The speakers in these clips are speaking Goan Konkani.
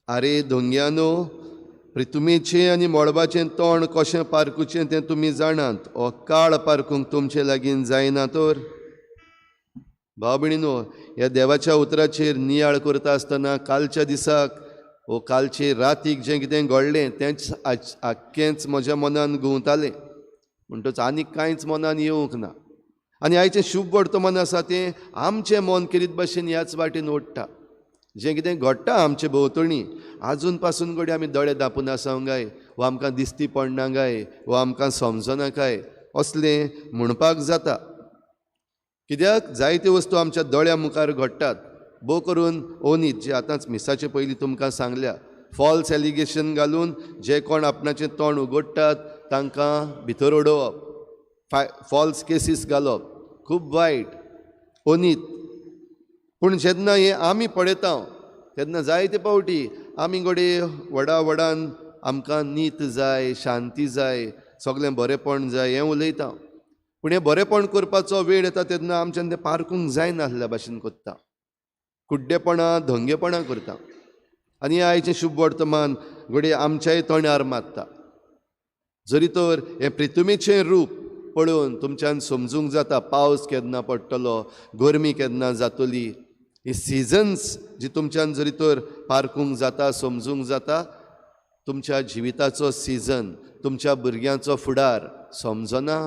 आरे धोंग्यानो, प्रितुमेचें आनी मळबाचें तोंड कशें पारखुचें तें तुमी जाणात, हो काळ पारखूंक तुमचे लागीं जायना तर? भाव भयणीनो, ह्या देवाच्या उतराचेर नियाळ करता आसतना कालच्या दिसाक वो कालचे रातीक जें कितें घडलें तेंच आख्खेंच म्हज्या मनान घुंवतालें. म्हणटच आनीक कांयच मनान येवंक ना. आनी आयचें शुभ वर्तमान आसा तें आमचें मन केरीत भाशेन ह्याच वाटेन ओडटा. जें कितें घडटा आमचे भोंवतणी आजून पासून घडये आमी दोळे धांपून आसा काय, वा आमकां दिसती पडना काय, वा आमकां समजना काय, असलें म्हणपाक जाता. कित्याक जायत्यो वस्तू आमच्या दोळ्या मुखार घडटात. भोव करून ओनीत जे आतांच मिसाचे पयलीं तुमकां सांगल्या, फॉल्स एलिगेशन घालून जे कोण आपणाचें तोंड उगडटात तांकां भितर उडोवप, फॉल्स केसीस घालप, खूब वायट ओनीत. पूण जेन्ना हें आमी पळयता तेन्ना जायते फावटी आमी घडये व्हडा व्हडान आमकां नीत जाय, शांती जाय, सगळें बरेंपण जाय हें उलयता. पूण हें बरेंपण करपाचो वेळ येता तेन्ना आमच्यान तें पारखूंक जायनासल्या भाशेन करता, कुड्डेपणां धंगेपणां करता. आनी आयचें शुभ वर्तमान घडये आमच्याय तोंडार मारता. जरी तर हें प्रितुमेचें रूप पळोवन तुमच्यान समजूंक जाता पावस केन्ना पडटलो, गरमी केन्ना जातली, ही सिजन्स जी तुमच्यान जरी तर पारखूंक जाता, समजूंक जाता, तुमच्या जिविताचो सिजन, तुमच्या भुरग्यांचो फुडार समजना?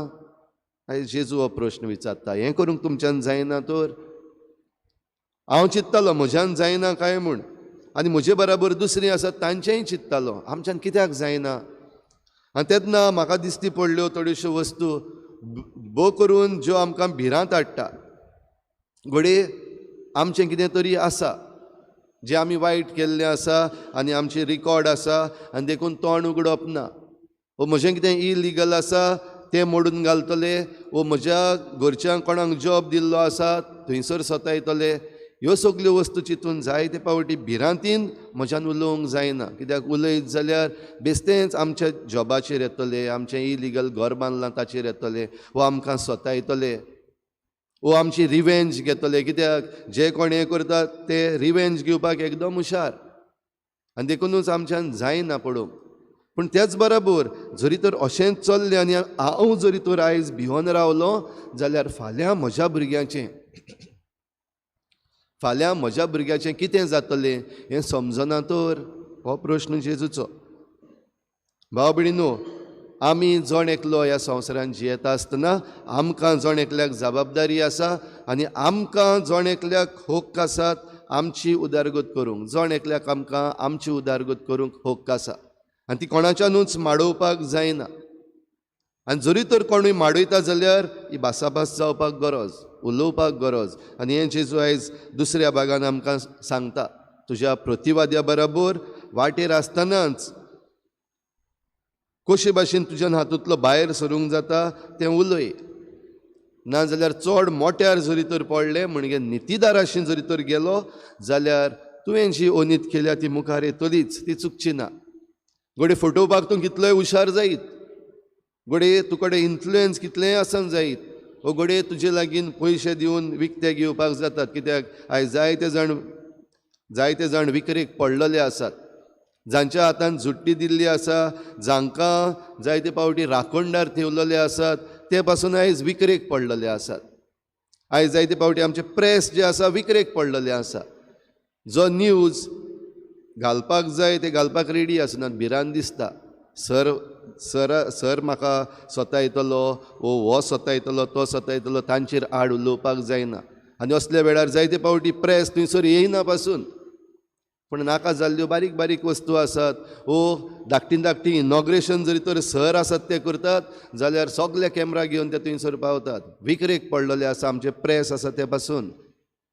आयज जेजू हो प्रश्न विचारता, हें करूंक तुमच्यान जायना तर? हांव चिंत्तालो म्हज्यान जायना काय म्हूण, आनी म्हजे बराबर दुसरीं आसात तांचेंय चिंत्तालो आमच्यान कित्याक जायना. आनी तेन्ना म्हाका दिसती पडल्यो थोड्योश्यो वस्तू भोव करून ज्यो आमकां भिरांत हाडटा. घडये आमचें कितें तरी आसा जें आमी वायट केल्लें आसा आनी आमचें रिकॉर्ड आसा आनी देखून तोंड उगडप ना, वो म्हजें कितें इलिगल आसा तें मोडून घालतले, वो म्हज्या घरच्यांक कोणाक जॉब दिल्लो आसा थंयसर सतायतले. ह्यो सगल्यो वस्तू चिंतून जायते फावटी भिरांतीन म्हज्यान उलोवंक जायना. कित्याक उलयत जाल्यार बेस्तेंच आमच्या जॉबाचेर येतले, आमचें इलिगल घर बांदलां ताचेर येतले, वो आमकां सतायतले, वो आमची रिवेंज घेतले. कित्याक जे कोण हें करतात ते रिवेंज घेवपाक एकदम हुशार, आनी देखुनूच आमच्यान जायना पळोवंक. पूण त्याच बराबर जरी तर अशेंच चल्लें आनी हांव जरी तर आयज भिवन रावलो जाल्यार फाल्यां म्हज्या भुरग्यांचें, फाल्यां म्हज्या भुरग्याचें कितें जातलें हें समजना तर? हो प्रश्न जेजूचो. भाव भयणीनो, आमी जण एकलो ह्या संवसारांत जियेता आसतना आमकां जण एकल्याक जबाबदारी आसा आनी आमकां जण एकल्याक हक्क आसात आमची उदरगत करूंक. जण एकल्याक आमकां आमची उदरगत करूंक हक्क आसा आनी ती कोणाच्यानूच माडोवपाक जायना. आनी जरी तर कोणूय माडयता जाल्यार ही भासाभास जावपाक गरज, उलोवपाक गरज. आनी हें जेजू आयज दुसऱ्या भागान आमकां सांगता, तुज्या प्रतिवाद्या बराबर वाटेर आसतनाच कशे भाशेन तुज्यान हातूंतलो भायर सरूंक जाता तें उलय. नाजाल्यार चड मोट्यार जरी तर पडलें म्हणजे नितीदाराशी जरी तर गेलो जाल्यार तुवें जी ओनीत केल्या ती मुखार येतलीच, ती चुकची ना. घडये फटोवपाक तूं कितलोय हुशार जायत, घडये तुकडे इन्फ्लुयन्स कितलेंय आसूंक जायत, वो घडये तुजे लागीं पयशे दिवन विकते घेवपाक जातात. कित्याक आयज जायते जाण विकरेक पडलेले आसात, जांच्या हातान झुट्टी दिल्ली आसा, जांकां जायते फावटी राखणदार ठेवलेले आसात, ते पासून आयज विकरेक पडलेले आसात. आयज जायते फावटी आमचे प्रेस जे आसा विकरेक पडलेले आसा. जो न्यूज घालपाक जाय ते घालपाक रेडी आसनात, भिरांत दिसता, सर सर सर म्हाका सतायतलो, वो हो सतायतलो, तो सतायतलो, तांचेर आड उलोवपाक जायना. आनी असल्या वेळार जायते फावटी प्रेस थंयसर येयना पासून. पूण नाका जाल्ल्यो बारीक बारीक वस्तू आसात, वो धाकटी धाकटी इनॉग्रेशन जरी तर सर आसात ते करतात जाल्यार सगळे कॅमरा घेवन ते थंयसर पावतात. विकरेक पडलेले आसा आमचे प्रेस आसा ते पासून.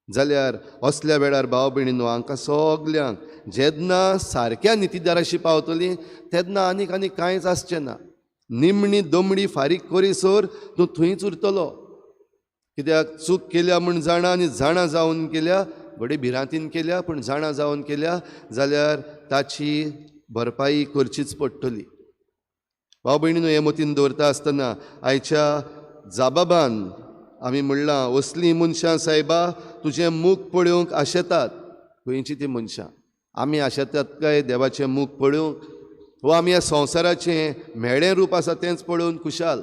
जाल्यार असल्या वेळार भाव भयणीनो, हांकां सगल्यांक जेन्ना सारक्या नितीदाराशी पावतली तेन्ना आनीक आनीक कांयच आसचें ना. निमणी दमडी फारीक करीसर तूं थंयच उरतलो. कित्याक चूक केल्या म्हूण जाणा आनी जाणा जावन केल्या, घडये भिरांतीन केल्या पूण जाणा जावन केल्या जाल्यार ताची भरपाई करचीच पडटली. भाव भयणीनो, हें मतीन दवरता आसतना आयच्या जाबाबान आमी म्हणलां, असलीं मनशां सायबा तुजें मूख पळोवंक आशेतात. खंयची ती मनशां? आमी आशेतात काय देवाचें मुख पळोवंक, वो आमी ह्या संवसाराचें म्हेळें रूप आसा तेंच पळोवन खुशाल,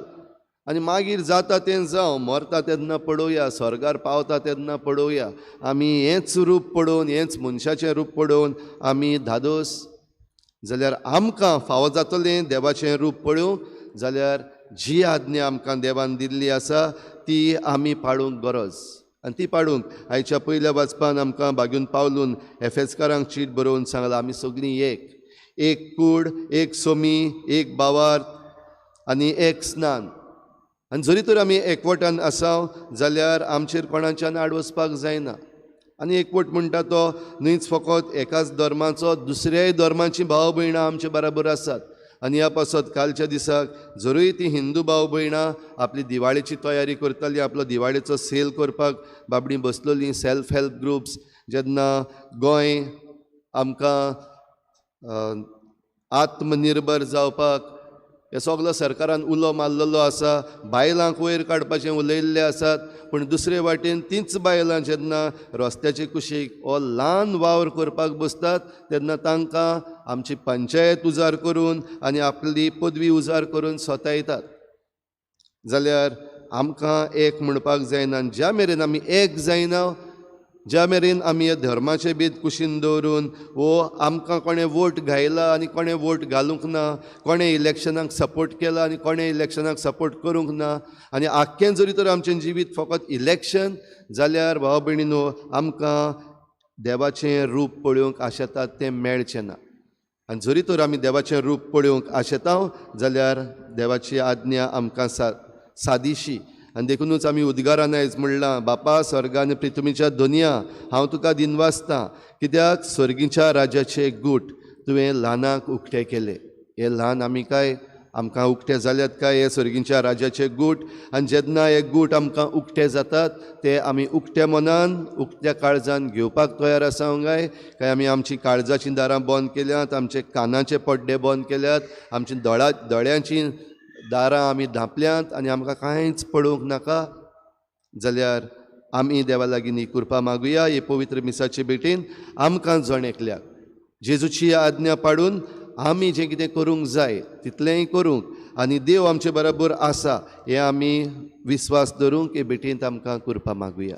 आनी मागीर जाता तें जावं, मरता तेन्ना पळोवया, स्वर्गार पावता तेन्ना पळोवया. आमी हेंच रूप पळोवन, हेंच मनशाचें रूप पळोवन आमी धादोस जाल्यार आमकां फावो जातलें देवाचें रूप पळोवंक. जाल्यार जी आज्ञा आमकां देवान दिल्ली आसा ती आमी पाळूंक गरज, आनी ती पाळूंक आयच्या पयल्या वाचपान आमकां बागून पावलून एफेजकारांक चीट बरोवन सांगलां, आमी सगळीं एक, एक कूड, एक सोमी, एक भावार्थ आनी एक स्नान. आनी जरी तर आमी एकवटान आसा जाल्यार आमचेर कोणाच्यान आड वचपाक जायना. आनी एकवट म्हणटा तो न्हयच फकत एकाच धर्माचो, दुसऱ्याय धर्माचीं भाव भयणां आमचे बराबर आसात. आनी ह्या पासत कालच्या दिसाक जरूय ती हिंदू भाव भयणां आपली दिवाळेची तयारी करताली, आपलो दिवाळेचो सेल करपाक बाबडीं बसलोलीं, सेल्फ हेल्प ग्रुप्स, जेन्ना गोंय आमकां आत्मनिर्भर जावपाक हे सगलो सरकारान उलो मारलेलो आसा, बायलांक वयर काडपाचें उलयल्लें आसात, पूण दुसरे वाटेन तींच बायलां जेन्ना रस्त्याचे कुशीक हो ल्हान वावर करपाक बसतात तेन्ना तांकां आमची पंचायत उजार करून आनी आपली पदवी उजार करून सतायतात. जाल्यार आमकां एक म्हणपाक जायना, आनी ज्या मेरेन आमी एक जायना, ज्या मेरेन आमी ह्या धर्माचे भेद कुशीन दवरून वो आमकां कोणें वोट घायला आनी कोणें वोट घालूंक ना, कोणें इलेक्शनाक सपोर्ट केला आनी कोणें इलेक्शनाक सपोर्ट करूंक ना, आनी आख्खें जरी तर आमचें जिवीत फकत इलेक्शन जाल्यार भाव भयणीनो आमकां देवाचें रूप पळोवंक आशेतात तें मेळचें ना. आनी जरी तर आमी देवाचें रूप पळोवंक आशेता जाल्यार देवाची आज्ञा आमकां सादीशी. आनी देखुनूच आमी उद्गारान आयज म्हणलां, बापा स्वर्गा आनी पृथ्वीच्या दोनया हांव तुका दिनवासता, कित्याक स्वर्गीच्या राज्याचे गूट तुवें ल्हानाक उक्ते केले. हे ल्हान आमी काय आमकां उक्ते जाल्यात काय हे स्वर्गीच्या राज्याचे गूट? आनी जेन्ना हे गूट आमकां उक्ते जातात ते आमी उक्त्या मनान उक्त्या काळजान घेवपाक तयार आसा काय काय आमी आमची काळजाचीं दारां बंद केल्यात, आमचे कानाचे पड्डे बंद केल्यात, आमची दोळ्यांची दारां आमी धांपल्यांत आनी आमकां कांयच पळोवंक नाका? जाल्यार आमी देवा लागीं ही कृपा मागुया. हे पवित्र मिसाचे भेटेन आमकां जण एकल्याक जेजूची आज्ञा पाडून आमी जें कितें करूंक जाय तितलेंय करूंक आनी देव आमचे बराबर आसा हें आमी विस्वास दवरूंक हे भेटेंत आमकां कृपा मागुया.